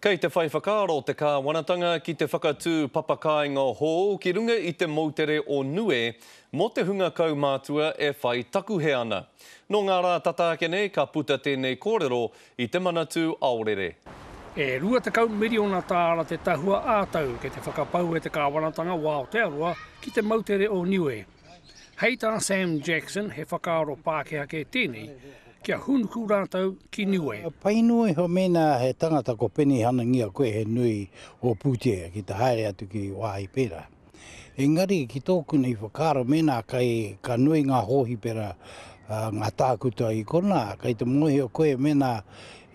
Kei te whai whakaaro te kāwanatanga ki te whakatū papakāinga hou ki runga i te moutere o Nue mō te hunga kaumātua e whai takuhe ana. Nō ngā rā tata ake nei ka puta tēnei kōrero i te Manatū Aorere. E 20 miriona tāra te tahua ā-tau kei te whakapau e te kāwanatanga o Aotearoa ki te moutere o Niue. Hei tā Sam Jackson he whakaaro Pākehā kē tēnei kia hūnuku rātou ki Niue. Pai noa iho mēnā he tangata ko penihanangia koe he nui ō pūtea ki te haere atu ki wāhi pērā. Engari ki tōku nei whakaaro mēnā kai ka nui ngā hōhipera ngā tākuta i konā kai te mōhio koe mēnā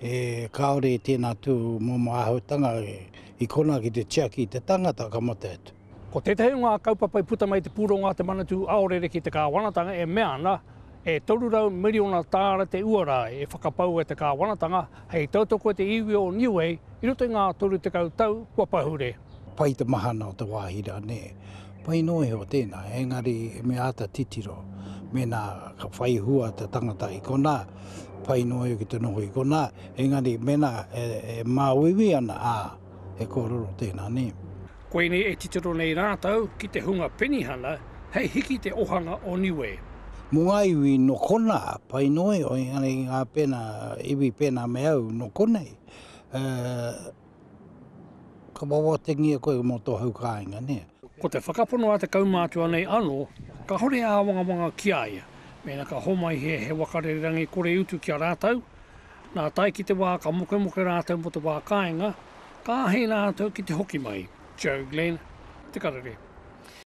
e kāore tēnā tū momo āhuatanga i konā ki te tiaki i te tangata ka mate atu. Ko tētahi o ngā kaupapa i puta mai i te pūrongo a Te Manatū Aorere ki te kāwanatanga e mea ana, e 300 miriona tāra te uara e whakapau e te kāwanatanga hei tautoko i te iwi o Niue i roto i ngā 30 tau kua pahure. Pai te mahana o te wāhi rā, nē. Pai noa iho tēnā, engari me āta titiro mēnā ka whai hua te tangata i konā, pai noa iho ki te noho i konā, engari mēnā e māuiui ana, ā, he kōrero tēnā, nē. Koinei e titiro nei rātou ki te hunga penihana hei hiki te ohanga o Niue. Mō ngā iwi nō konā, pai noa iho, engari ngā pēnā, iwi pēnā me au nō konei, ka wawatengia koe mō tō hau kāinga, nē. Ko te whakapono a te kaumātua nei anō, kāore e āwangawanga ki a ia, mēnā ka homai he he waka rererangi kore utu ki a rātou, nā tae ki te wā ka mokemoke rātou mō te wā kāinga, Ka āhei rātou ki te hoki mai. Joe Glenn, Te Karere.